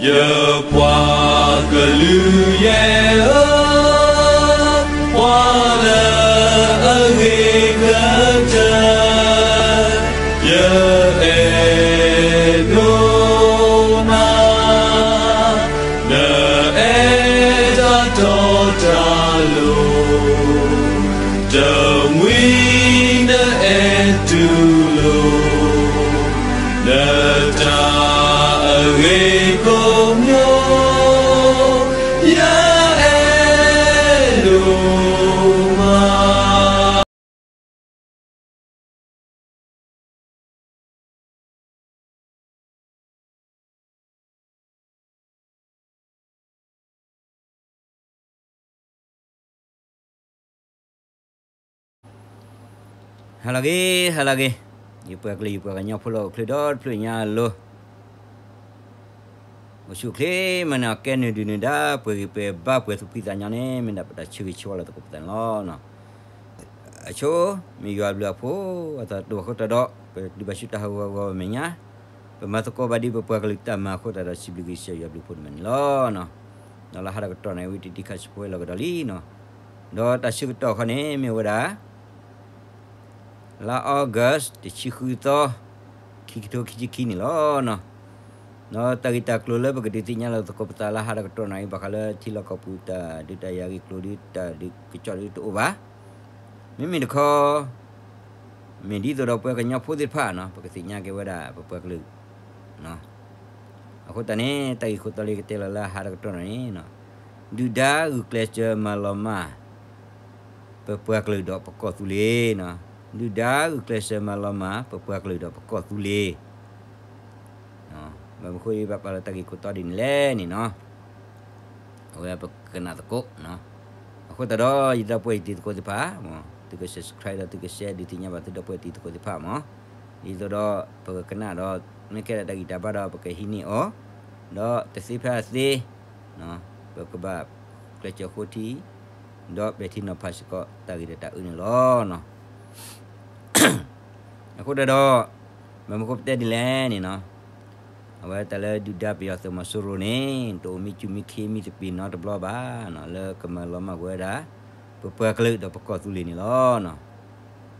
ယပှၤကလုာ်ယဲၢ်ဧၢ, ပှၤလၢအဂ့ၤကတၢၢ်, ယအဲၣ်ဒိးနၤ, နအဲၣ်တၢ်တီတၢ်လိၤ, တမှံၤနအဲၣ်တူၢ်လိာ် နတၢ်အဂ့ၤကိးမံၤ, ယအဲၣ်ဒိးမး. ဟါလၢအဂ့ၤ, ဟါလၢအဂ့ၤ, ယပှၤကလုာ် ယပှၤကညီဖိလၢအိၣ်ချ့ဒီတဖျၢၣ်ညါအလိၤ, အိၣ်ဆူၣ်အိၣ်ချ့မးန့ၣ် အကဲနုာ်ဒုၣ်နုာ်ဒါ ပှဲၤဂံၢ်ပှဲၤဘါ ပှဲၤသူၣ်ဖှံသးညီန့ၣ် မ့ၢ်ဒၣ်ပတၢ်ဆၢဂ့ၤဆၢဝါလၢသကိးပသးန့ၣ်လီၤ. အဆိ မ့ၢ်ယွၤဘျုးအဖိ အသးတအိၣ်အဃိသတးဒီး ပဒုးဘၣ်ဆူတၢ်ဟးဂီၤဂီၤမဲာ်ညါ, ပမၤသကိးဘၣ်ဒ်ပပှၤကလုာ်တၢ်မၤအဃိသတးဒီး စံးဘျုးက့ၤကစၢ်ယွၤဘျုးဖိတမံၤန့ၣ်လီၤ. ဒီးလၢဟါဒီးကတီၢ်န့ၣ် ဝံတံတံခါဆူဖိလီၤကဒီးလံနီၤ, ဒီးတၢ်ဆၢကတီၢ်ခီန့ၣ် မ့ၢ်ဝဲဒၣ် လါ August တဆံဃုသီ, ခံကထိခံဆံခံန့ၣ်လီၤ. ဒီးတၢ်ဂ့ၢ်တၢ်ကျိၤလၢပကဒုးသ့ၣ်ညါလီၤသကိးပသးလၢဟါဒီးကတီၢ်န့ၣ် ဘၣ်ဃးလၢထံလီၢ်ကီၢ်ပူၤတၢ်ဒုးတၢ်ယၤဂ့ၢ်ကျိၤဒုး တၢ်ဒုးကစီၣ်ဒုးတအိၣ်ဘၣ်. မ့မ့ၢ်တခီ မ့ၢ်ဒ်သိးဒီးပှၤကညီဖိသ့ၣ်တဖၣ်နီၤ ပကသ့ၣ်ညါက့ၤဝဲဒၣ်ပပှၤကလုာ် အဃိသတးန့ၣ် တၢ်ဂ့ၢ်ခိၣ်တီလၢကတဲလီၤလၢဟါဒီးကတီၢ်န့ၣ် ဒုၣ်ဒါဂုာ်ကျဲးစၢးမၤလီၤမၢ် ပပှၤကလုာ်ဒီးပကီၢ်သူလ့ၤ, ဒုၣ်ဒါဂုာ်ကျဲးစၢးမၤလီၤမၢ် ပပှၤကလုာ်ဒီးပကီၢ်သူလ့ၤ. ဘၣ်မနုၤအဃိဘၣ်ပာ်လီၤတၢ်ဂ့ၢ်ခိၣ်တီဒ်န့ၣ်လဲၣ်န့ၣ်နီၤ, အဝဲပကနၣ်သကိး အဃိသတးဒီး ယဒီပုၢ်ဝဲၢ်ယတံၤသကိးသ့ၣ်တဖၣ်, သုက subscribe ဒီးသုက share ဒုးသ့ၣ်ညါဘၣ်သုဒီပုၢ်ဝဲၢ်တံၤသကိးသ့ၣ်တဖၣ်မး, ဒ်သိးဒီး ပကကနၣ်ဒီး မ့ၢ်ကဲဒၣ်တၢ်ဂံၢ်တၢ်ဘါဒီး ပကဟံးန့ၢ်အီၤ, ဒီးတသ့ဖဲအသ့ ပကဘၣ်ကျဲးစၢးဃိထံ ဒီးပဲာ်ထံနီၤဖးစ့ၢ်ကီးတၢ်ဂ့ၢ်ဒီးတၢ်အၢန့ၣ်လီၤ. အဃိသတးဒီး ဘၣ်မနုၤအဃိပတဲဒ်လဲၣ်န့ၣ်နီၤ, အဝဲတၢ်လၢဒုၣ်ဒါပယီၤသုးမီၤစိရိၤန့ၣ် တအိၣ်မ့ၢ်ကူမ့ၢ်ခ့မ့ၢ်သပ့ၤနီတဘျီဘၣ်, လၢကမၤလီၤမၢ်ကွံာ်ဝဲဒၣ် ပပှၤကလုာ်ဒီးပကီၢ်သူလ့ၤန့ၣ်လီၤ.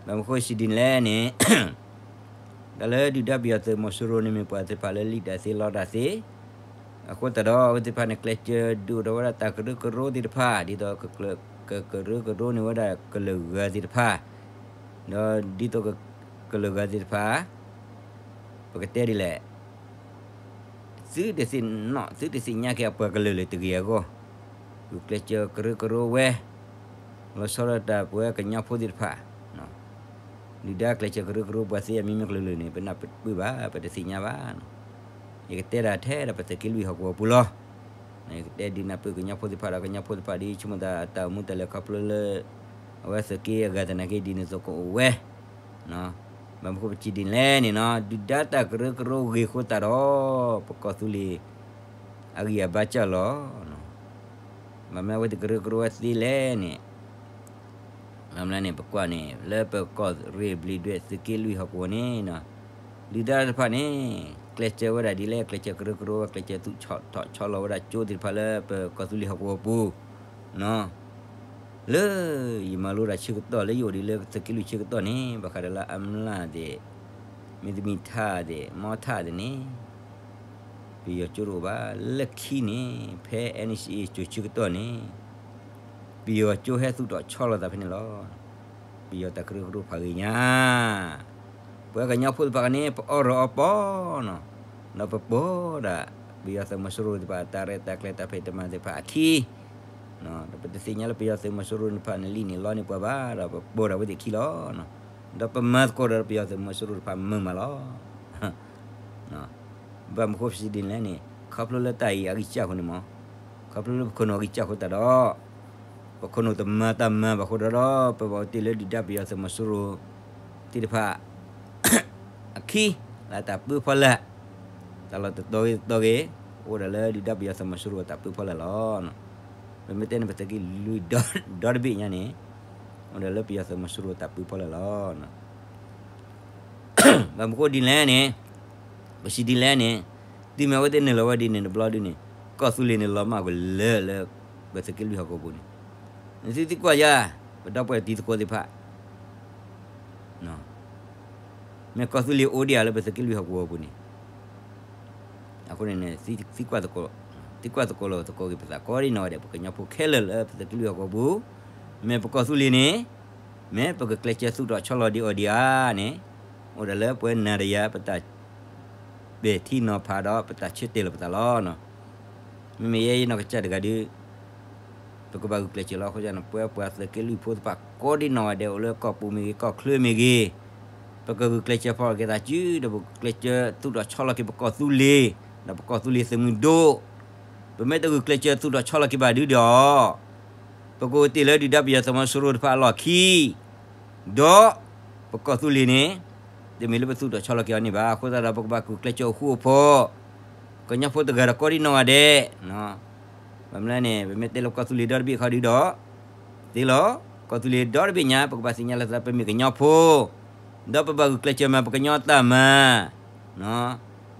ဘၣ်မနုၤအဃိစံးဒ်န့ၣ်လဲၣ်န့ၣ် တၢ်လၢဒုၣ်ဒါပယီၤသုးမီၤစိရိၤန့ၣ် မ့ၢ်ပှၤသ့ၣ်တဖၣ်လၢလံၣ်တၢ်သ့လီတၢ်သ့, အဃိသတးဒီး အဝဲသ့ၣ်တဖၣ်န့ၣ် ကျဲးစၢးဒုးအိၣ်ထီၣ်ဝဲဒၣ်တၢ်ကရၢကရိသ့ၣ်တဖၣ် ဒ်သိး ကကရၢကရိန့ၢ်ဝဲဒၣ်ကလုာ်ဂၤသ့ၣ်တဖၣ်, ဒီးဒ်သိးကကလုာ်ဂၤသ့ၣ်တဖၣ် ပကတဲဒ်လဲၣ် သုတသ့ၣ်နီၣ် သုတသ့ၣ်ညါက့ၤအပှၤကလုာ်လၢတဂ့ၤအဂီၢ်, ဂုာ်ကျဲးစၢးကရၢကရိဝဲ, လီၤဆီဒၣ်တၢ်ပဝဲကညီဖိသ့ၣ်တဖၣ်, ဒုၣ်ဒါကျဲးစၢးကရၢကရိပှၤသ့အမံၤမံၤကလုာ်ကလုာ်န့ၣ် ပနၢ်ပၢၢ်ဘၣ် ပတသ့ၣ်ညါဘၣ်. ယကတဲဒၣ်ထဲဒၣ်ပသုးက့လွံၢ်ဟီၣ်ကဝီၤပူၤလီၤ. ယကတဲဒုးနၢ်ပၢၢ်ကညီဖိသ့ၣ်တဖၣ်ဒီး ကညီဖိသ့ၣ်တဖၣ်ဒ်ဆိကမိၣ်သးတၢ်အိၣ်မူတၢ်လဲၤခီဖျိလၢ အဝဲသုးက့အဂၤသနာ်က့ဒ်န့ၣ်သိးကအိၣ်ဝဲ ဘၣ်မနုၤအဃိပစံးဒ်လဲၣ်န့ၣ်နီၤ, ဒုၣ်ဒါတၢ်ကရၢကရိဂ့ၢ်အဃိသတးဒီး ပကီၢ်သူလ့ၤ အဂံၢ်အဘါစၢ်လီၤ. ဘၣ်မနုၤအဝဲသ့ၣ်ကရၢကရိဝဲသ့လဲၣ်န့ၣ်, ဘၣ်မနုၤန့ၣ် ပကွၢ်န့ၣ် လၢပကီၢ်ရ့ၣ်ဘျံးဒွဲၣ်သုးက့လွံၢ်ဟီၣ်ကဝီၤန့ၣ် ဒုၣ်ဒါတဖၣ်န့ၣ် ကျဲးစၢးဝဲဒၣ်ဒ်လဲၣ် ကျဲးစၢးကရၢကရိဝဲ ကျဲးစၢးသူၣ်ထီၣ်ဆီလီၤဝဲဒၣ်ကၠိသ့ၣ်တဖၣ်လၢပကီၢ်သူလ့ၤဟီၣ်ကဝီၤပူၤ လၢယမၤလိတၢ်ဆၢကတီၢ် လၢယအိၣ်ဒံးလၢသုးက့လွံၢ်ဆၢကတီၢ်န့ၣ် ဘၣ်ဃးဒီးလၢအမျၢ်သ့ၣ်, မ့တမ့ၢ်ထးသ့ၣ် မီထးသ့ၣ်န့ၣ် ပယီၤကၠိတအိၣ်ဘၣ်. လၢခံန့ၣ် ဖဲ NCA ကၠိဆၢကတီၢ်န့ၣ် ပယီၤကၠိဟဲသူၣ်ထီၣ်ဆီလီၤသးဖဲန့ၣ်လီၤ. ပယီၤတၢ်ကရၢကရိဖးဂ့ၤညါ ပှၤကညီဖိသ့ၣ်တဖၣ်န့ၣ် ပအီၣ်ရီအီပီနီၤ, ဒီးပပိာ်ဒၣ် ပယီၤသုးမီၤစိရိၤသ့ၣ်တဖၣ် တၢ်ရဲၣ်တၢ်ကျဲၤတၢ်ဖံးတၢ်မၤသ့ၣ်တဖၣ်အခံ, ဒီးပတသ့ၣ်ညါလၢပယီၤသုးမီၤစိရိၤသ့ၣ်တဖၣ်န့ၣ် လံၣ်န့ၣ်လီန့ၢ်ပှၤဘၣ် ဒီးပပိာ်ဒၣ်ဝဲသ့ၣ်ခံလီၤ. ဒီးပမၤသကိးဒီးပယီၤသုးမီၤစိရိၤတဖၣ်မုာ်မးလီၤ. ဘၣ်မနုၤအဃိပစံးဒ်န့ၣ်လဲၣ်န့ၣ် ခီဖျိလၢတၢ်အံၤအဂံၢ်စၢ်အဃိန့ၣ်မး, ခီဖျိလၢပခိၣ်နူာ်အဂံၢ်စၢ်အဃိသတးဒီး ပခိၣ်နူာ်တမၤတၢ်မၤဘၣ်အဃိဒီး ပဘၣ်အိၣ်တ့ၢ်လၢဒုၣ်ဒါပယီၤသုးမီၤစိရိၤသ့ၣ်တဖၣ် အခံ လၢတၢ်ပၢဖီလာ်, တၢ်လီၢ်တတီၤဂ့ၤတတီၤဂ့ၤ အိၣ်ဒၣ်လၢဒုၣ်ဒါပယီၤသုးမီၤစိရိၤအတၢ်ပၢဖီလာ်လီၤ. ပမ့ၢ်တဲန့ၣ် ပသုးက့လွံၢ်ဒီတဘ့ၣ်ညါန့ၣ် အိၣ်ဒၣ်လၢပယီၤသုးမီၤစိရိၤအတၢ်ပၢဖီလာ်လီၤ. ဘၣ်မနုၤအဃိဒ်လဲၣ်န့ၣ်, ပစံးဒ်လဲၣ်န့ၣ်, တုၤမ့ၢ်အဝဲသ့ၣ်နုာ်လီၤဝဲဒ်န့ၣ်တဘျီဒ်န့ၣ်, ကီၢ်သူလ့ၤန့ၣ်လီၤမၢ်ကွံာ်လၢာ်လၢ ပသုးက့လွံၢ်ဟီၣ်ကဝီၤပူၤန့ၣ်, နသုသံကွၢ်ယၤ, ပဒီပုၢ်ဝဲၢ်တံၤသကိးသ့ၣ်တဖၣ် မ့ၢ်ကီၢ်သူလ့ၤအိၣ်ဒံးဧါလၢပသုးက့လွံၢ်ဟီၣ်ကဝီၤပူၤန့ၣ်, အဃိန့ၣ် သံကွၢ်သကိး, သံကွၢ်သကိးလီၤသကိးက့ၤပသးကိးဒံနီၢ်ဂၤဒဲး, ပကညီဖိခဲလၢာ်လၢပသုးက့လွံၢ်ဟီၣ်ကဝီၤပူၤ, မ့ၢ်ပကီၢ်သူလ့ၤန့ၣ်, မ့ၢ်ပကကျဲးစၢးသူၣ်ထီၣ်ဆီလီၤဒံးအီၤဒံးဧါန့ၣ်, အိၣ်ဒၣ်လၢပဝဲနၤဒီးယၤ ပတၢ် ပဲာ်ထံနီၤဖးဒီးပတၢ်ဆၢတဲာ်လီၤပသးလီၤ. မ့မ့ၢ်ယဲယနီၢ်ကစၢ်တဂၤဒီး ပကဘၣ်ဂုာ်ကျဲးစၢးလီၤ. အဃိသတးန့ၣ် ပဝဲပှၤသုးက့လွံၢ်ဖိသ့ၣ်တဖၣ်ကိးဒံနီၢ်ဂၤဒဲး အိၣ်လၢကီၢ်ပူၤမ့ၢ်ဂ့ၤ ကီၢ်ချၢမ့ၢ်ဂ့ၤ, ပကဂုာ်ကျဲးစၢးဖီၣ်က့ၤသးစု ဒီးပကကျဲးစၢးသူၣ်ထီၣ်ဆီလီၤက့ၤပကီၢ်သူလ့ၤ, ဒီးပကီၢ်သူလ့ၤသုးမုၢ်ဒိၣ်, ပမ့ၢ်တဂုာ်ကျဲးစၢးသူၣ်ထီၣ်ဆီလီၤက့ၤဘၣ်ဒုဒီး ပကအိၣ်တ့ၢ်လၢဒုၣ်ဒါပယီၤသုးမီၤစိရိၤတဖၣ်အလီၢ်ခံ, ဒီးပကီၢ်သူလ့ၤန့ၣ် တမ့ၢ်လၢပသူၣ်ထီၣ်ဆီလီၤက့ၤအီၤန့ၣ်ဘၣ်. အဃိသတးဒီး ပကဘၣ်ဂုာ်ကျဲးစၢးအိၣ်ဃူအိၣ်ဖိး, ကညီဖိတဂၤဒီးကိးဒံနီၢ်ဂၤဒဲး, ဘၣ်မနုၤလဲၣ်န့ၣ် ပမ့ၢ်တဲလၢပကီၢ်သူလ့ၤဒီတဘ့ၣ်အခါဒုဒီး သ့လီၤ, ကီၢ်သူလ့ၤဒီတဘ့ၣ်ညါ ပကဘၣ်သ့ၣ်ညါလီၤသး ပမ့ၢ်ကညီဖိ, ဒီးပဘၣ်ဂုာ်ကျဲးစၢးမၤပကညီတၢ်မ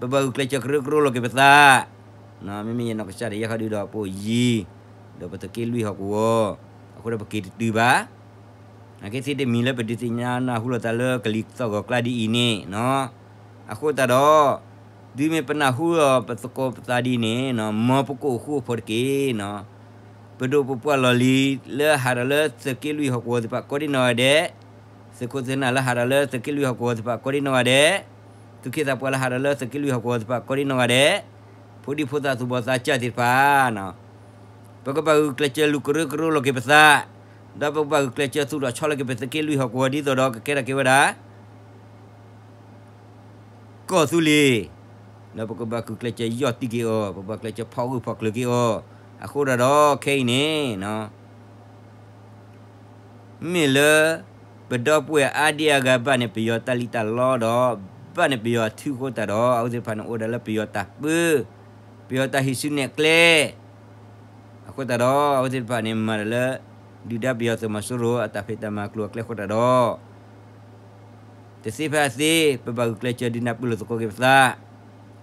ၤ, ပဘၣ်ဂုာ်ကျဲးစၢးကရၢကရိလီၤက့ၤပသး, မ့မ့ၢ်ယနီၢ်ကစၢ်ဒၣ်ယဲခီဒုဒီး ပအိၣ်ယံၤ, ဒီးပသုးက့လွံၢ်ဟီၣ်ကဝီၤ, အဃိဒီးပက့ၤတတုၤဘၣ် အကသ့တမံၤလၢပဒုးသ့ၣ်ညါနၢ်ဟူလိာ်သးလၢကလံၤသီၣ်ဂီၤကျါဒ်အံၤန့ၣ်, အဃိသတးဒီး တုၤမ့ၢ်ပနၢ်ဟူလီၤပသကိးပသးဒ်န့ၣ် မ်ပကအိၣ်ဃူအိၣ်ဖိးတက့ၢ်. ပဒိၣ်ပပှၢ်လီၢ်လံၤလၢဟးဒီးလၢသုးက့လွံၢ်ဟီၣ်ကဝီၤသ့ၣ်တဖၣ်ကိးဒံနီၢ်ဂၤဒဲး, သုးခိၣ်သုးနၢ်လၢဟးဒီးလၢသုးက့လွံၢ်ဟီၣ်ကဝီၤသ့ၣ်တဖၣ်ကိးဒံနီၢ်ဂၤဒဲး, သူၣ်က့သးပှၢ်လၢဟးဒီးလၢသုးက့လွံၢ်ဟီၣ်ကဝီၤသ့ၣ်တဖၣ်ကိးဒံနီၢ်ဂၤဒဲး, ဖိဒံဖိသၣ်သူၣ်ဘီၣ်သးစၢ်သ့ၣ်တဖၣ် ပကဘၣ်ဂုာ်ကျဲးစၢးလူၤကရၢကရိလီၤက့ၤပသး, ဒီးပကဘၣ်ဂုာ်ကျဲးစၢးသူၣ်ထီၣ်ဆီလီၤက့ၤပသုးက့လွံၢ်ဟီၣ်ကဝီၤဒ်သိးဒီးကကဲထီၣ်က့ၤဝဲဒၣ် ကီၢ်သူလ့ၤ, ဒီးပကဘၣ်ဂုာ်ကျဲးစၢးယီၢ်တံၢ်က့ၤအီၤ, ပဘၣ်ကျဲးစၢးဖီၣ်ဂၢၢ်ဖီၣ်ကျၢၤက့ၤအီၤ, အဃိဒၣ်ဒီးခဲအံၤန့ၣ် မ့ၢ်လၢ ပဒီပုၢ်ဝဲၢ်အါဒံအါဂၤဘၣ်န့ၣ် ပယီၤတၢ်လံၣ်တၢ်လီဒီး ဘၣ်န့ၣ်ပယီၤအထုအဃိသတးဒီး အဝဲသ့ၣ်တဖၣ်န့ၣ်အိၣ်ဒၣ်လၢပယီၤတၢ်ပၢ, ပယီၤတၢ်ဟံးစုနဲၣ်ကျဲ အဃိသတးဒီး အဝဲသ့ၣ်တဖၣ်န့ၣ် မၤတၢ်လၢ ဒုၣ်ဒါပယီၤသုးမီၤစိရိၤအတၢ်ဖံးတၢ်မၤကျိၤအကျဲအဃိသတးဒီး တသ့ဖဲအသ့ ပဘၣ်ဂုာ်ကျဲးစၢးဒုးနၢ်ပၢၢ်လိာ်သကိးက့ၤပသး,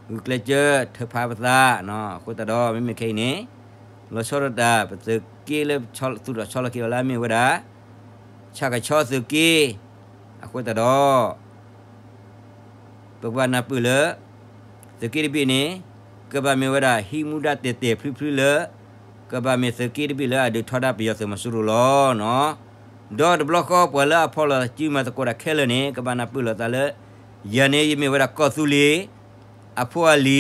ဂုာ်ကျဲးစၢးထၢဖးပသး, အဃိသတးဒီး မ့မ့ၢ်ခဲအံၤန့ၣ် လီၤဆီဒၣ်တၢ် ပသုးက့လၢသူၣ်ထီၣ်ဆီလီၤက့ၤအီၤလၢအမ့ၢ်ဝဲဒၣ် ဆၣ်ကဆီသုးက့, အဃိသတးဒီး ပကဘၣ်နၢ်ပၢၢ်လၢ သုးက့တဘ့ၣ်န့ၣ် ကဘၣ်မ့ၢ်ဝဲဒၣ်ဟံးမူဒါတဲာ်တဲာ်ဖျုဖျုလၢ ကဘၣ်မ့ၢ်သုးက့တဘ့ၣ်လၢအဒုးထီဒါပယီၤသုးမီၤစိရိၤလီၤ. ဒီးတဘျီဃီပှၤလၢအဖီၣ်လိာ်စုမၤသကိးတၢ်ခဲလၢာ်န့ၣ် ကဘၣ်နၢ်ပၢၢ်လိာ်သးလၢ ယၤန့ၣ်ယမ့ၢ်ဝဲဒၣ်ကီၢ်သူလ့ၤ အဖိအလံၤ,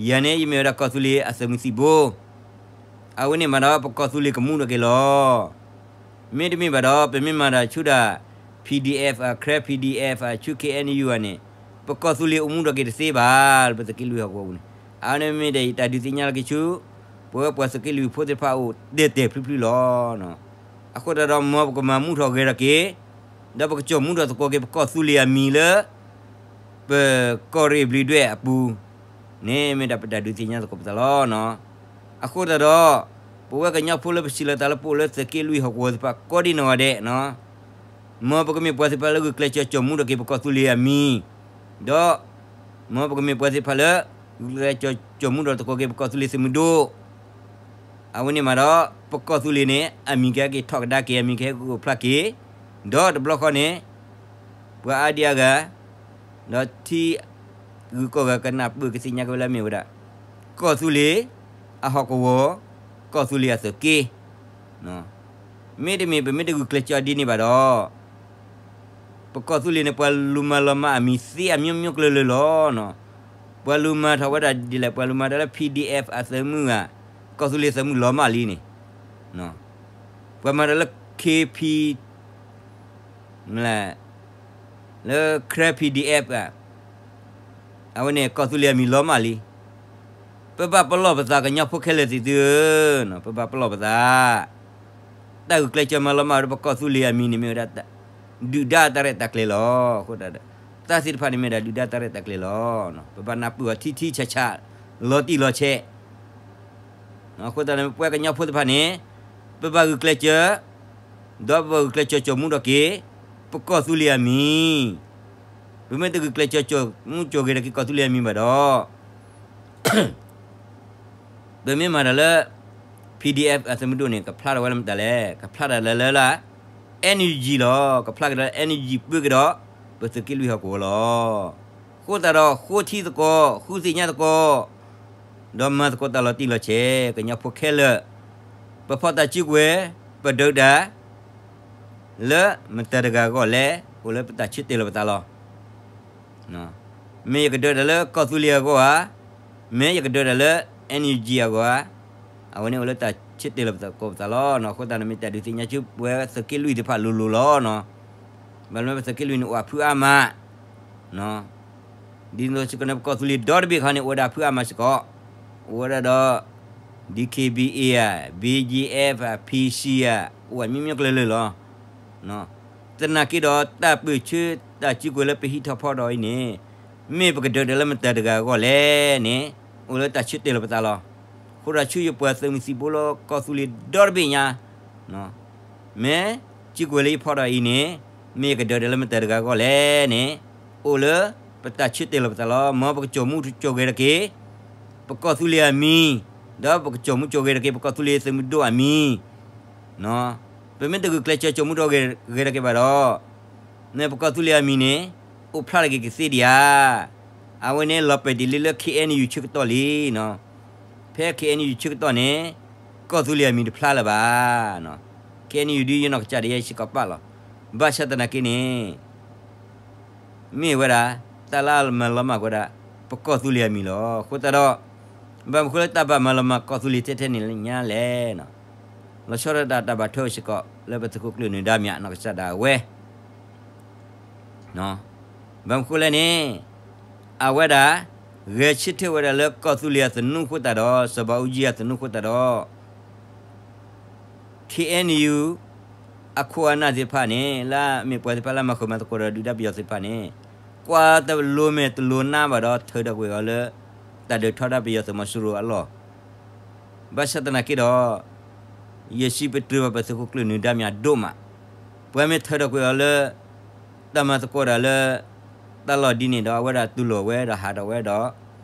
ယၤန့ၣ်ယမ့ၢ်ဝဲဒၣ်ကီၢ်သူလ့ၤအသုးမုၢ်သံၣ်ဘိ အဝဲန့ၣ်မးဒီး ပကီၢ်သူလ့ၤကမူထီၣ်က့ၤလီၤ. မ့တမ့ၢ်ဘၣ်ဒီး ပမ့ၢ်မၤတၢ်ဆူဒၣ် PDF အ Karen PDF အဆူ K N U အန့ၣ် ပကီၢ်သူလ့ၤအိၣ်မူထီၣ်က့ၤတသ့ဘၣ်လၢပသုးက့လွံၢ်ဟီၣ်ကဝီၤပူၤန့ၣ်, အဝဲန့ၣ်မ့ၢ်ဒၣ်ယတၢ်ဒုးသ့ၣ်ညါလီၤက့ၤဆူ ပဝဲပှၤသုးက့လွံၢ်ဖိသ့ၣ်တဖၣ်အိၣ်တဲာ်တဲာ်ဖျုဖျုလီၤ. အဃိသတးဒီး မ်ပကမၤမူထီၣ်ဂဲၤထီၣ်က့ၤ ဒီးပကစိာ်မူထီၣ်သကိးက့ၤပကီၢ်သူလ့ၤအမံၤလၢ ပကီၢ်ရ့ၣ်ဘျံးဒွဲၣ်အပူၤန့ၣ် မ့ၢ်ဒၣ်ပတၢ်ဒုးသ့ၣ်ညါသကိးပသးလီၤ. အဃိသတးဒီး ပဝဲကညီဖိလၢပစံးလီၤသးလၢပအိၣ်လၢသုးက့လွံၢ်ဟီၣ်ကဝီၤသ့ၣ်တဖၣ်ကိးဒံနီၢ်ဂၤဒဲး, မ်ပကမ့ၢ်ပှၤသ့ၣ်တဖၣ်လၢဂုာ်ကျဲးစၢးစိာ်မူထီၣ်က့ၤပကီၢ်သူလ့ၤအမံၤ, ဒီး မ်ပကမ့ၢ်ပှၤသ့ၣ်တဖၣ်လၢ ဂုာ်ကျဲးစၢးစိာ်မူထီၣ်သကိးက့ၤပကီၢ်သူလ့ၤသုးမုၢ်ဒိၣ် အဝဲန့ၣ်မးဒီး ပကီၢ်သူလ့ၤန့ၣ် အမံၤကဟဲက့ၤထီၣ်ကဒါက့ၤ အမံၤကဟဲက့ၤအိၣ်ဖျါက့ၤ, ဒီးတဘျီဃီန့ၣ် ပှၤအါဒံအါဂၤ ဒီးထံဂုၤကီၢ်ဂၤ ကနၢ်ပၢၢ်ကသ့ၣ်ညါက့ၤဝဲလၢအမ့ၢ်ဝဲဒၣ် ကီၢ်သူလ့ၤအဟီၣ်ကဝီၤ, ကီၢ်သူလ့ၤအသုးက့ မ့တမ့ၢ် ပမ့ၢ်တဂုာ်ကျဲးစၢးဒ်န့ၣ်ဘၣ်ဒီး ပကီၢ်သူလ့ၤန့ၣ် ပှၤလူၤမၤလီၤမၢ်အမံၤသ့အမျိုးမျိုးကျၢၤလၢာ်လီၤ. ပှၤလူၤမၤထီၣ်ဝဲဒၣ်ဒ်လဲၣ်, ပှၤလူၤမၤတၢ်လၢ P D F အသုးမုၢ်ဧါ, ကီၢ်သူလ့ၤသုးမုၢ်လီၤမၢ်လံန့ၣ်, ပှၤမၤတၢ်လၢ K P လၢ Karen P D F ဧါ, အဝဲန့ၣ် ကီၢ်သူလ့ၤအမံၤလီၤမၢ်လံ. ပဘၣ်ပလီၢ်ပသး ကညီဖိခဲလၢာ်သ့ၣ်သုဧၢ, ပဘၣ်ပလီၢ်ပသး တၢ်ဂုာ်ကျဲးစၢးမၤလီၤမၢ်ဝဲဒၣ်ပကီၢ်သူလ့ၤအမံၤန့ၣ် မ့ၢ်ဝဲဒၣ် ဒုၣ်ဒါတၢ်ရဲၣ်တၢ်ကျဲၤလီၤ. အဃိသတးဒီး တၢ်သ့ၣ်တဖၣ်န့ၣ်မ့ၢ်ဒၣ်ဒုၣ်ဒါတၢ်ရဲၣ်တၢ်ကျဲၤလီၤ. ပဘၣ်နၢ်ပၢၢ်အီၤထံထံဆးဆး လီၤတံၢ်လီၤဆဲး အဃိသတးန့ၣ် ပဝဲကညီဖိသ့ၣ်တဖၣ်န့ၣ် ပဘၣ်ဂုာ်ကျဲးစၢး ဒီးပဘၣ်ဂုာ်ကျဲးစၢးစိာ်မူထီၣ်က့ၤ ပကီၢ်သူလ့ၤအမံၤ, ပမ့ၢ်တဂုာ်ကျဲးစၢးစိာ်မူစိာ်ဂဲၤထီၣ်က့ၤကီၢ်သူလ့ၤအမံၤဘၣ်ဒီး ပမ့ၢ်မၤတၢ်လၢ P D F အသုးမုၢ်ဒိၣ်န့ၣ် ကဖျါထီၣ်ဝဲလၢမတၤလဲၣ်, ကဖျါထီၣ်လၢလၢ N U G လီၤ. ကဖျါကဒီး N U G ပၢကဒီး ပသုးက့လွံၢ်ဟီၣ်ကဝီၤလီၤ. အဃိသတးဒီး ဃိထံသကိး ဃုသ့ၣ်ညါသကိး ဒီးမၤသကိးတၢ်လီၤတံၢ်လီၤဆဲး ကညီဖိခဲလၢာ်, ပဖီၣ်တၢ်စုကဝဲၤ ပဒုးတၢ် လၢမတၤတဂၤအဂီၢ်လဲၣ်, အိၣ်လၢပတၢ်ဆၢတဲာ်လီၤပသးလီၤ. မ့ၢ်ယကဒုးတၢ်လၢကီၢ်သူလ့ၤအဂီၢ်ဧါ, မ့ၢ်ယကဒုးတၢ်လၢ N U G အဂီၢ်ဧါ, အဝဲန့ၣ်အိၣ်လၢတၢ်ဆၢတဲာ်လီၤပသးကိးပသးလီၤ. အဃိသတးန့ၣ် မ့ၢ်တၢ်ဒုးသ့ၣ်ညါဆူပဝဲသုးက့လွံၢ်သ့ၣ်တဖၣ်လိၤလိၤလီၤ. ဘၣ်လၢပသုးက့လွံၢ်န့ၣ်အိၣ်အဖုအါမး ဒ်သိးစ့ၢ်ကီးန့ၣ် ပကီၢ်သူလ့ၤဒီတဘ့ၣ်ခီန့ၣ် အိၣ်ဝဲဒၣ်ဖုအါမးစ့ၢ်ကီး, အိၣ်ဝဲဒၣ်ဒီး D K B A ဧါ, B G F ဧါ, P C ဧါ, အိၣ်ဝဲမံမံကျၢၤလၢာ်လီၤ. သနာ်က့ဒီး တၢ်ပၢၢ်ဆၢတၢ်စုကဝဲၤလၢပဟံးထီၣ်ဖီထီၣ်အံၤန့ၣ် မ့ၢ်ပကဒုးတၢ်လၢမတၤတဂၤအဂီၢ်လဲၣ်န့ၣ် အိၣ်လၢတၢ်ဆၢတဲာ်လီၤပသးလီၤ. အဃိဒီးဆူယပှၤသုးမုၢ်သံၣ်ဘိလၢကီၢ်သူလ့ၤဒီတဘ့ၣ်ညါ မ့ၢ်စုကဝဲၤလၢယဖီထီၣ်အံၤန့ၣ် မ့ၢ်ယကဒုးတၢ်လၢမတၤတဂၤအဂီၢ်လဲၣ်န့ၣ် အိၣ်လၢပတၢ်ဆၢတဲာ်လီၤပသးလီၤ. မ်ပကစိာ်မူစိာ်ဂဲၤတက့ၢ် ပကီၢ်သူလ့ၤအမံၤ, ဒီးပကစိာ်မူစိာ်ဂဲၤတက့ၢ် ပကီၢ်သူလ့ၤသုးမုၢ်ဒိၣ်အမံၤ, ပမ့ၢ်တဂုာ်ကျဲးစၢးစိာ်မူစိာ်ဂဲၤတက့ၢ်ဘၣ်ဒီး မ့ၢ်ပကီၢ်သူလ့ၤအမံၤန့ၣ် အိၣ်ဖျါတဂ့ၤကသ့ဒံးဧါ. အဝဲန့ၣ်လီၤပဲာ်တ့ၢ်လံလၢ K N U ဆၢကတီၢ်လံ. ဖဲ K N U ဆၢကတီၢ်န့ၣ် ကီၢ်သူလ့ၤအမံၤတဖျါလၢၤဘၣ်. K N U ဒ်ယနီၢ်ကစၢ်ဒၣ်ယဲစ့ၢ်ကီးပာ်လီၤ. ဘၣ်ဆၣ်သနာ်က့န့ၣ် မ့ၢ်ဝဲဒၣ် တၢ်လၢအမၤလီၤမၢ်ဝဲဒၣ် ပကီၢ်သူလ့ၤအမံၤလီၤ. အဃိသတးဒီး ဘၣ်မနုၤဃိလၢတၢ်ဘၣ်မၤလီၤမၢ်ကီၢ်သူလ့ၤထဲထဲန့ၣ်ညါလဲၣ်. လီၤဆီဒၣ်တၢ်တၢ်ဘၣ်ထွဲအိၣ်စ့ၢ်ကီး လၢပသုးခိၣ်ကျၢၢ်နၢၤဒါမံၤ နီၢ်ကစၢ်ဒၣ်ဝဲ ဘၣ်မနုၤဃိလဲၣ်န့ၣ် အဝဲဒၣ် ဂဲၤဆၢထၢၣ်ဝဲဒၣ်လၢကီၢ်သူလ့ၤအသနူအဃိသတးဒီး စီၤဘးအူကၠံအသနူအဃိသတးဒီး K N U အခိၣ်အနၢ်သ့ၣ်တဖၣ်န့ၣ် လၢအမ့ၢ်ပှၤသ့ၣ်တဖၣ်လၢအမၤဃုာ်မၤသကိးဒီးဒုၣ်ဒါပယီၤသ့ၣ်တဖၣ်န့ၣ် ကွၢ်တလိၤမဲာ်တလိၤနါဘၣ်ဒီး ထၢဒီးကွံာ်အီၤလၢ တၢ်ဒုးထီဒါပယီၤသုးမီၤစိရိၤအလီၢ် ဘၣ်ဆၣ်သနာ်က့ဒီး ယစံးပတြၢၤဘၣ်ပသုးခိၣ်ကျၢၢ်နၢၤဒါမံၤအဒိၣ်မး, ပှၤမ့ၢ်ထၢဒီးကွံာ်အီၤလၢ တၢ်မၤသကိးတၢ်လၢ တၢ်လီၢ်ဒ်န့ၣ်ဒီး အဝဲဒၣ်တူၢ်လိာ်ဝဲဒီးဟးထီၣ်ဝဲဒီး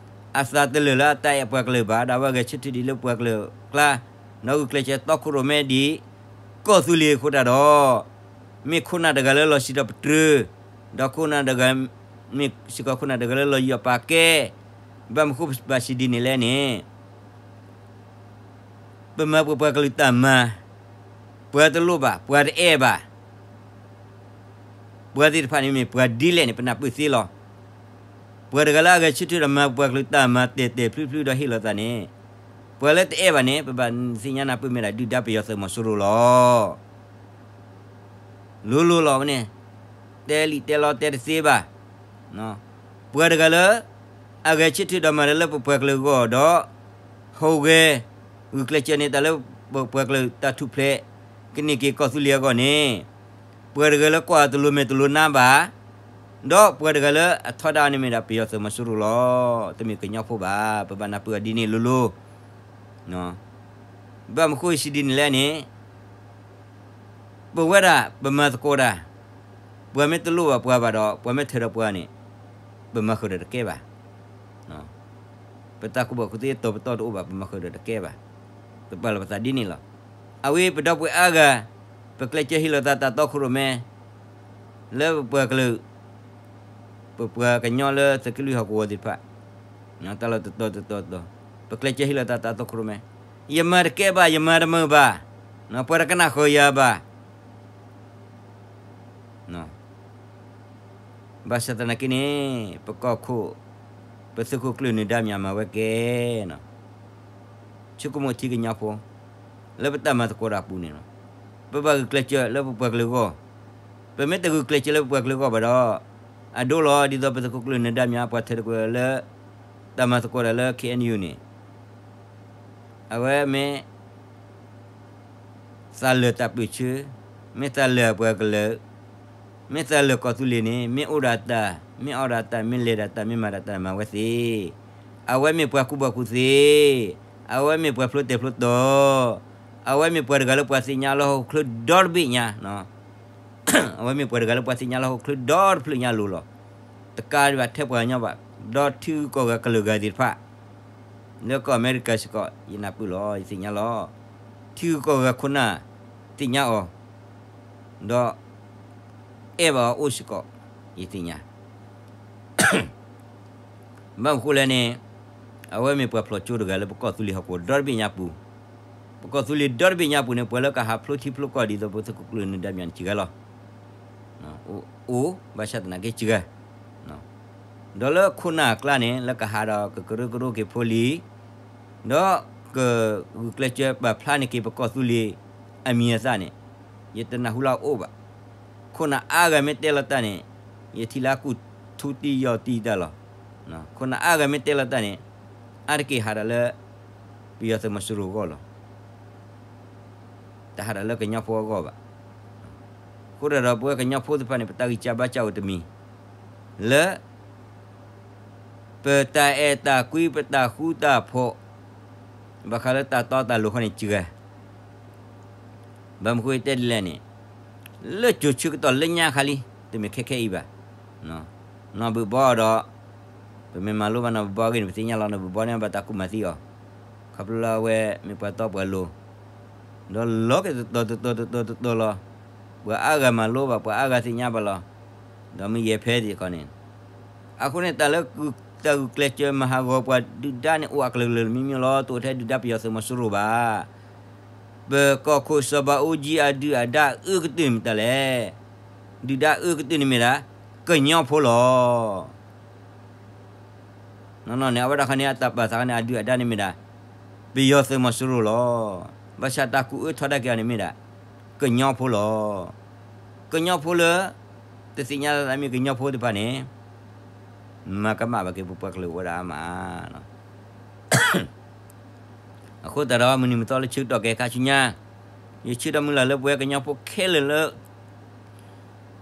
အသးတလၢာ်လၢအတၢ်အဲၣ်ပှၤကလုာ်ဘၣ်, ဒီးအဝဲဂဲၤဆၢထၢၣ်ဒံးလၢပှၤကလုာ်အကျါ, ဒီးဂုာ်ကျဲးစၢးတီခိၣ်ရိၣ်မဲဒံး ကီၢ်သူလ့ၤအဃိသတးဒီး မ့ၢ်ခိၣ်နၢ်တဂၤလၢလီၤစံးထီၣ်ပတြၢၤ, ဒီးခိၣ်နၢ်တဂၤ မ့ၢ်စ့ၢ်ကီးခိၣ်နၢ်တဂၤလၢလီၤယီၣ်ပာ်ကဲ, ဘၣ်မနုၤဃိဘၣ်စံးဒ်န့ၣ်လဲၣ်န့ၣ် ပမၤပပှၤကလုာ်တၢ်မၤ, ပှၤတလိၣ်ဘၣ်, ပှၤတအဲၣ်ဘၣ်, ပှၤသ့ၣ်တဖၣ်န့ၣ်မ့ၢ်ပှၤဒ်လဲၣ်န့ၣ် ပနၢ်ပၢၢ်သ့လီၤ. ပှၤတဂၤလၢအဂဲၤဆၢထၢၣ်ဒီးမၤပပှၤကလုာ်တၢ်မၤတဲာ်တဲာ်ဖျုဖျုဒီးဟ့ၣ်လီၤသးန့ၣ်, ပှၤလၢတအဲၣ်ဘၣ်န့ၣ် ပဘၣ်သ့ၣ်ညါနၢ်ပၢၢ်မ့ၢ်ဒၣ်ဒုၣ်ဒါပယီၤသုးမီၤစိရိၤလီၤ. လိၤလိၤလီၤဝဲန့ၣ်, တဲလံာ်တဲလီတဲတသ့ဘၣ်. ပှၤတဂၤလၢ အဂဲၤဆၢထၢၣ်ဒီးမၤတၢ်လၢပပှၤကလုာ်အဂီၢ်ဒီး ဟူးဂဲၤ ဂုာ်ကျဲးစၢးန့ၢ်တၢ်လၢပပှၤကလုာ်တၢ်ထူၣ်ဖျဲး ကန့ၢ်က့ၤကီၢ်သူလ့ၤအဂီၢ်န့ၣ်, ပှၤတဂၤလၢကွၢ်တလိၤမဲာ်တလိၤနါဘၣ်, ဒီးပှၤတဂၤလၢအထီဒါအီၤန့ၣ်မ့ၢ်ဒၣ်ပယီၤသုးမီၤစိရိၤလီၤ. တမ့ၢ်ကညီဖိဘၣ်, ပဘၣ်နၢ်ပၢၢ်အီၤဒ်န့ၣ်လိၤလိၤ. ဘၣ်မနုၤဃိယစံးဒ်န့ၣ်လဲၣ်န့ၣ် ပဝဲဒၣ်ပမၤသကိးတၢ်, ပှၤမ့ၢ်တလိၣ်ဘၣ်ပှၤဘၣ်ဒီး ပှၤမ့ၢ်ထၢဒီးပှၤန့ၣ် ပမၤဃုာ်ဒီးတကဲဘၣ်. ပတၢ်ကူၣ်ဘၣ်ကူၣ်သ့တီၤပတီၢ်တအိၣ်ဘၣ် ပမၤဃုာ်ဒီးတကဲဘၣ်. ပပာ်လီၤပသးဒ်န့ၣ်လီၤ. အဝဲပဒီပုၢ်ဝဲၢ်အါဂၤ ပကျဲးစၢးဟ့ၣ်လီၤသးတၢ်တီခိၣ်ရိၣ်မဲ လၢပပှၤကလုာ် ပပှၤကညီလၢသုးက့လွံၢ်ဟီၣ်ကဝီၤသ့ၣ်တဖၣ် တၢ်လီၢ်တတီၤတတီၤတတီၤ ပကျဲးစၢးဟ့ၣ်လီၤသးတၢ်တီခိၣ်ရိၣ်မဲ, ယမၤတကဲဘၣ် ယမၤတမုာ်ဘၣ်, ပှၤတကနၣ်ဃုာ်ယၤဘၣ်. ဘၣ်ဆၣ်သနာ်က့န့ၣ် ပကီၢ်ခိၣ် ပသုးခိၣ်ကျၢၢ်နၢၤဒါမံၤမၤဝဲကဲ ဆိကမိၣ်ထံကညီဖိ လၢပတၢ်မၤသကိးတၢ်အပူၤန့ၣ်လီၤ. ပဘၣ်ဂုာ်ကျဲးစၢးလၢပပှၤကလုာ်အဂီၢ်, ပမ့ၢ်တဂုာ်ကျဲးစၢးလၢပပှၤကလုာ်အဂီၢ်ဘၣ်ဒီး အဒိလီၤ ဒ်သိးပသုးခိၣ်ကျၢၢ်နၢၤဒါမံၤ ပှၤထၢတကွံာ်လၢ တၢ်မၤသကိးတၢ်လၢ K N U န့ၣ် အဝဲမ့ၢ် သးလၢာ်တၢ်ပၢၢ်ဆၢ, မ့ၢ်သးလၢာ်အပှၤကလုာ်, မ့ၢ်သးလၢာ်ကီၢ်သူလ့ၤန့ၣ် မ့ၢ်အိၣ်ဒၣ်တၢ်, မ့ၢ်အီၣ်ဒၣ်တၢ်, မ့ၢ်လဲၤဒၣ်တၢ်, မ့ၢ်မၤဒၣ်တၢ် မၤဝဲသ့. အဝဲမ့ၢ်ပှၤကူၣ်ဘၣ်ကူၣ်သ့, အဝဲမ့ၢ်ပှၤဖျိတဲာ်ဖျိတီၤ, အဝဲမ့ၢ်ပှၤတဂၤလၢပှၤသ့ၣ်ညါလၢဟီၣ်ခိၣ်ချၢဒီတဘ့ၣ်ညါ အဝဲမ့ၢ်ပှၤတဂၤလၢပှၤသ့ၣ်ညါလၢဟီၣ်ခိၣ်ချၢဒီတဖျၢၣ်ညါလိၤလီၤ. တကးဒံးဘၣ်ထဲပှၤကညီဘၣ်, ဒီးထံဂုၤကီၢ်ဂၤကလုာ်ဂၤသ့ၣ်တဖၣ် လၢကီၢ်အမဲရကၤစ့ၢ်ကီး ယနၢ်ပၢၢ်လီၤ ယသ့ၣ်ညါလီၤ. ထံဂုၤကီၢ်ဂၤခိၣ်နၢ် သ့ၣ်ညါအီၤ ဒီး အဲၣ်ဘၣ်အီၤအိၣ်စ့ၢ်ကီး ယသ့ၣ်ညါ ဘၣ်မနုၤဃိလဲၣ်န့ၣ် အဝဲမ့ၢ်ပှၤဖျိၣ်ကၠိတဂၤလၢပကီၢ်သူလ့ၤဟီၣ်ကဝီၤဒီတဘ့ၣ်ညါပူၤ, ပကီၢ်သူလ့ၤဒီတဘ့ၣ်ညါပူၤန့ၣ် ပှၤလၢကဟးဖျိထံဖျိကီၢ်ဒ်သိးပသုးခိၣ်ကျၢၢ်နၢၤဒါမၠးန့ၣ်စှၤလီၤ. အိၣ် ဘၣ်ဆၣ်သနာ်က့စှၤ ဒီးလၢခိၣ်နၢ်အကျါန့ၣ် လၢကဟးဒီးကကရၢကရိက့ၤဖိလံၤ ဒီးကဂုာ်ကျဲးစၢးပာ်ဖျါန့ၢ်က့ၤပကီၢ်သူလ့ၤအမံၤအသၣ်န့ၣ် ယတနၢ်ဟူလၢအအိၣ်ဘၣ်. ခိၣ်နၢ်အါဂၤမ့ၢ်တဲလီၤတၢ်န့ၣ် ယထံၣ်လၢအကူၣ်ထူတံၢ်ယီၢ်တံၢ်တၢ်လီၤ. ခိၣ်နၢ်အါဂၤမ့ၢ်တဲလီၤတၢ်န့ၣ် အါတက့ၢ်ဟးဒီးလၢ ပယီၤသုးမီၤစိရိၤအဂီၢ်လီၤ. တဟးဒီးလၢကညီဖိအဂီၢ်ဘၣ်. အဃိဒီးပဝဲကညီဖိသ့ၣ်တဖၣ်န့ၣ် ပတၢ်ဂံၢ်စၢ်ဘါစၢ်အိၣ်တမံၤ လၢ ပတၢ်အဲၣ်တၢ်ကွံ ပတၢ်ဃူတၢ်ဖိး ဘၣ်ဃးလၢတၢ်တီတၢ်လိၤခီန့ၣ်စှၤ ဘၣ်မနုၤဃိတဲဒ်လဲၣ်န့ၣ် လၢကၠိၤဆၢကတီၢ်လၢညါခါလံ တမ့ၢ်ခဲခဲအံၤဘၣ်. နီၢ်ဘုၣ်ဘီဒီး ပမ့ၢ်မၤလိဘၣ်နီၢ်ဘုၣ်ဘီအဂ့ၢ်န့ၣ် ပသ့ၣ်ညါလီၤ နီၢ်ဘုၣ်ဘီန့ၣ်ဘၣ်တၢ်ကူၣ်မၤသံအီၤ ခီဖျိလၢအဝဲမ့ၢ်ပှၤတီပှၤလိၤ ဒီးလီၤက့ၤတတီၤတတီၤတတီၤတတီၤလီၤ. ပှၤအါဂၤမၤလိဘၣ် ပှၤအါဂၤသ့ၣ်ညါဘၣ်လီၤ. ဒီးမ့ၢ်ယဲၢ်ဖဲသ့ၣ်တခီန့ၣ် အဃိန့ၣ် တၢ်လၢ တၢ်ဂုာ်ကျဲးစၢးမၤဟးဂီၤပှၤဒုၣ်ဒါန့ၣ် အိၣ်အကလုာ်ကလုာ်တမံၤမံၤလီၤ. တအိၣ်ထဲဒုၣ်ဒါပယီၤသုးမီၤစိရိၤဘၣ်. ပကီၢ်ခိၣ်စီၤဘးအူကၠံအဒုၣ်အဒါအၢကတၢၢ်န့ၣ်မတၤလဲၣ်. ဒုၣ်ဒါအၢကတၢၢ်န့ၣ်မ့ၢ်ဒၣ် ကညီဖိလီၤ. နီၢ်နီၢ်န့ၣ် အဝဲဒၣ်ခီန့ၣ် အတၢ်ပာ်သးခီန့ၣ် အဒုၣ်အဒါန့ၣ်မ့ၢ်ဒၣ် ပယီၤသုးမီၤစိရိၤလီၤ. ဘၣ်ဆၣ်တၢ်ကူၣ်အၢထီဒါက့ၤအီၤန့ၣ်မ့ၢ်ဒၣ် ကညီဖိလီၤ. ကညီဖိလၢ တသ့ၣ်ညါလၢမ့ၢ်ကညီဖိသ့ၣ်တဖၣ်န့ၣ် မၤကမၣ်ဘၣ်က့ၤပပှၤကလုာ်အိၣ်ဝဲဒၣ်အါမး. အဃိသတးဒီး မုၢ်နံၤမုၢ်သီလၢဆၢကတီၢ်ကဲခါဆူညါ ယဆၢဒီးမုၢ်လၢ်လၢပဝဲကညီဖိခဲလၢာ်လၢ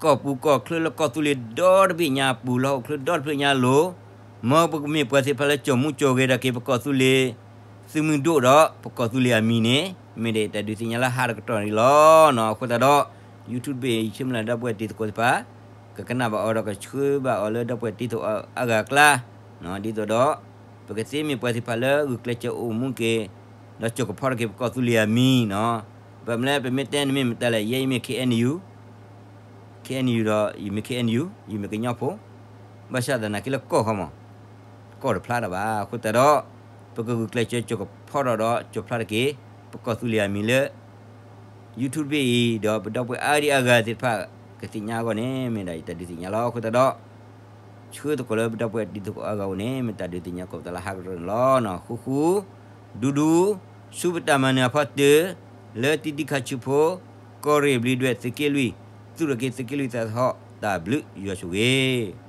ကီၢ်ပူၤကီၢ်ချၢလၢကီၢ်သူလ့ၤဒီတဘ့ၣ်ညါပူၤ လၢဟီၣ်ခိၣ်ချၢဒီတဖျၢၣ်ညါအလိၤ, မ်ပကမ့ၢ်ပှၤသ့ၣ်တဖၣ်လၢကၠီၣ်မူကၠီၣ်ဂဲၤဒၣ်က့ၤပကီၢ်သူလ့ၤ သုးမုၢ်ဒိၣ်ဒီးပကီၢ်သူလ့ၤအမံၤန့ၣ် မ့ၢ်ဒၣ်ယတၢ်ဒုးသ့ၣ်ညါလၢဟါတကတီၢ်န့ၣ်လီၤ. အဃိသတးဒီး YouTube ဘ့ၣ်အံၤ ယဆၢမုၢ်လၢ်ဒီပုၢ်ဝဲၢ်တံၤသကိးသ့ၣ်တဖၣ် ကကနၣ်ဘၣ်အီၤဒီးကဆှၢဘၣ်အီၤလၢဒီပုၢ်ဝဲၢ်တံၤသကိးအါဂၤအကျါ, ဒ်သိးဒီး ပကသ့မ့ၢ်ပှၤသ့ၣ်တဖၣ်လၢဂုာ်ကျဲးစၢးအိၣ်မူက့ၤ ဒီးကၠိကဖီထီၣ်က့ၤပကီၢ်သူလ့ၤအမံၤနီၤ. ဘၣ်မနုၤလဲၣ် ပမ့ၢ်တဲန့ၣ်မ့ၢ်မတၤလဲၣ် ယဲယမ့ၢ် KNU, KNU ဒီးယမ့ၢ် KNU ယမ့ၢ်ကညီဖိ, ဘၣ်ဆၣ်သနာ်က့လၢကီၢ်ခီမး ကီၢ်တဖျါတၢ်ဘၣ်. အဃိသတးဒီး ပကဂုာ်ကျဲးစၢးကၠိကဖီထီၣ်ဒီးကၠိဖျါထီၣ်က့ၤ ပကီၢ်သူလ့ၤအမံၤလၢ YouTube တဘ့ၣ်အံၤ ဒီးပဒီပုၢ်ဝဲၢ်အါဒံအါဂၤသ့ၣ်တဖၣ် ကသ့ၣ်ညါအဂီၢ်န့ၣ် မ့ၢ်ဒၣ်ယတၢ်ဒုးသ့ၣ်ညါလီၤ. အဃိသတးဒီး ဆှၢသကိးလၢပဒီပုၢ်ဝဲၢ်တံၤသကိးအါဂၤအအိၣ်န့ၣ် မ့ၢ်တၢ်ဒုးသ့ၣ်ညါကိးပသးလၢဟါကရၢန့ၣ်လီၤ. ဃူဃူ ဒူဒူ ဆူပတၢ်မၤနၢၤအဖီတၢၢ် လၢတံဒံခါဆူဖိ ကီၢ်ရ့ၣ်ဘျံးဒွဲၣ်သုးက့လွံၢ် သူၣ်ထီၣ်က့ၤသုးက့လွံၢ်သးသဟီၣ် တၢ်ဘျုးယွၤဆိၣ်ဂ့ၤ